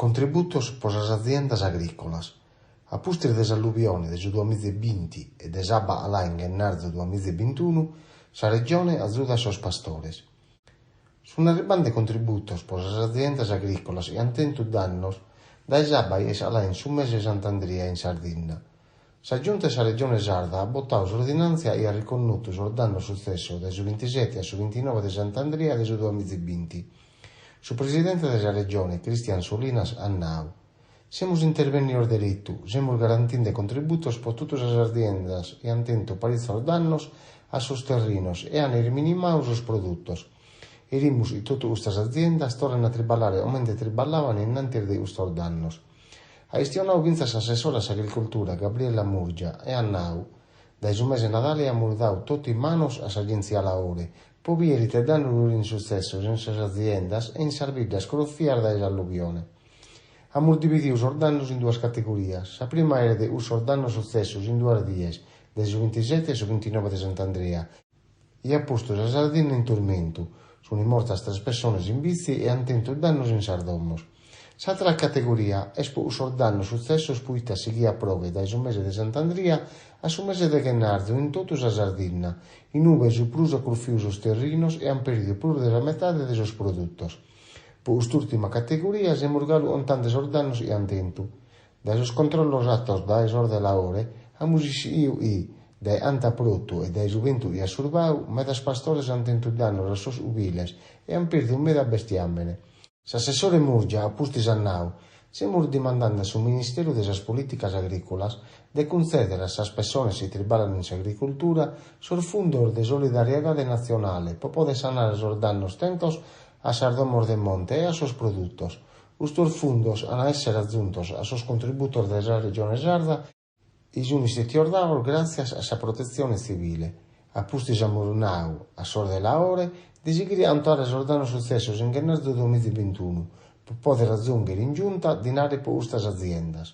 Contributos pro sas aziendas agrìcolas. A pustis de s'alluvione de su duamiza e binti e de s'abba 'alada in ghennarzu duamiza e bintunu, sa Regione azudat sos pastores. Sunt arribende contributos pro sas aziendas agrìcolas chi ant tentu dannos dae s'abba chi est 'alada in su mese 'e Sant'Andria in Sardinna. Sa Giunta 'e sa Regione Sarda at botadu s'ordinàntzia chi at riconnotu sos dannos sutzessos dae su bintisete a su bintinoe de Sant'Andria de su duamiza e binti. Su presidente de sa Regione, Christian Solinas, at nau, Semus intervènnios deretu, semus garantinde contributos pro totu sas aziendas chi ant tentu paritzos dannos a sos terrinos e ant irminimadu sos produtos. Cherimus chi totu custas aziendas torren a triballare comente triballaban in antis de custos dannos. At chistionadu fintzas s'assessora a s'agricoltura Gabriella Murgia e at nau, Dae su mese 'e Nadale amus dadu totu in manos a s'Agèntzia Laore pro bìdere ite dannos fin sutzessos in sas aziendas e in sas biddas crofias dae s'alluvione. Amus divididu sos dannos in duas categorias, sa prima est de cussos dannos sutzessos in duas dies, dae su bintisete a su bintinoe de Sant'Andria, chi at postu sa Sardinna in turmentu, sunt mortas tres pessones in Bitzi e ant tentu dannos in sas domos. S'àtera categoria est pro cussos dannos sutzessos poite at sighidu a pròghere dae su mese de Sant'Andria a su mese de ghennarzu in totu sa Sardinna, in ue su prus at corfidu sos terrinos e ant pèrdidu prus de sa metade de sos produtos. Pro cust'ùrtima categoria semus galu contende sos dannos chi ant tentu. Dae sos controllos atos dae sos de Laore amus ischidu chi, dae cantu at protu e dae su bentu chi at surbadu, medas pastores ant tentu dannos a sos cubiles e ant pèrdidu meda bestiàmene. S'assessore Murgia a pustis at nau, Semus dimandende a su Ministeru de sas Polìticas Agrìcolas de cuntzèdere a sas pessones chi triballan in s'agricultura sos fundos de solidariedade natzionale pro pòdere sanare sos dannos tentos a sas domos de monte e a sos produtos. Custos fundos an a èssere azuntos a sos contributos de sa Regione Sarda chi sunt istètios dados gràtzias a sa Protetzione Tzivile. A pustis amus nau a sos de Laore de sighire a contare sos dannos sutzessos in ghennarzu duamiza e bintunu pro pòdere azùnghere in Giunta dinare pro custas aziendas.